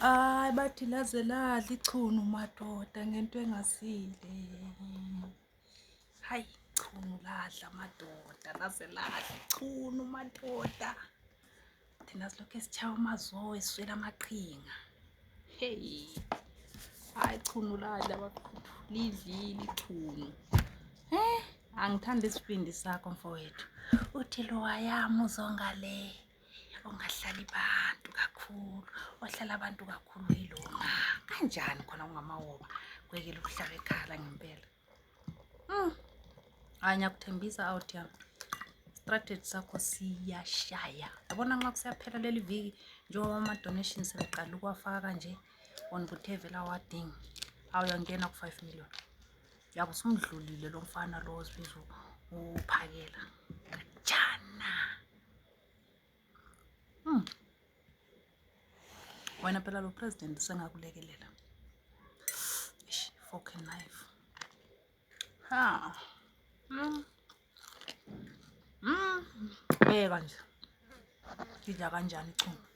Hayi, bathi laze ladla ichunu madoda ngento engasile. Hayi, chunu ladla madoda, laze ladla ichunu madoda. Thina silokhu sitshaya amazoe siswela amaqhinga. Hey. Hayi, chunu ladla bafethu, lidlile ichunu. Eh, angithandi isibindi sakho mfowethu. Uthi lo wayami uzongale. Ongahlali bantu kakhulu, ohlala abantu kakhulu yilona. Kanjani khona kungamawoba kwekela ukuhlala ekhala ngempela. Hayi, ngiyakuthembisa out yami. Strategy sakho siyashaya. Yabona nxa kusiyaphela leli viki, njengoba ama-donations sebeqala ukuwafaka kanje on whatever awadingi, awuyangena ku-5 million. Yabe usumdlulile lo mfana lo ozibiza uphakela. Kajana. Wena phela lo president sengakulekelela. Eish, fork and knife. Ha. Beka nje. Idla kanjani ichunu?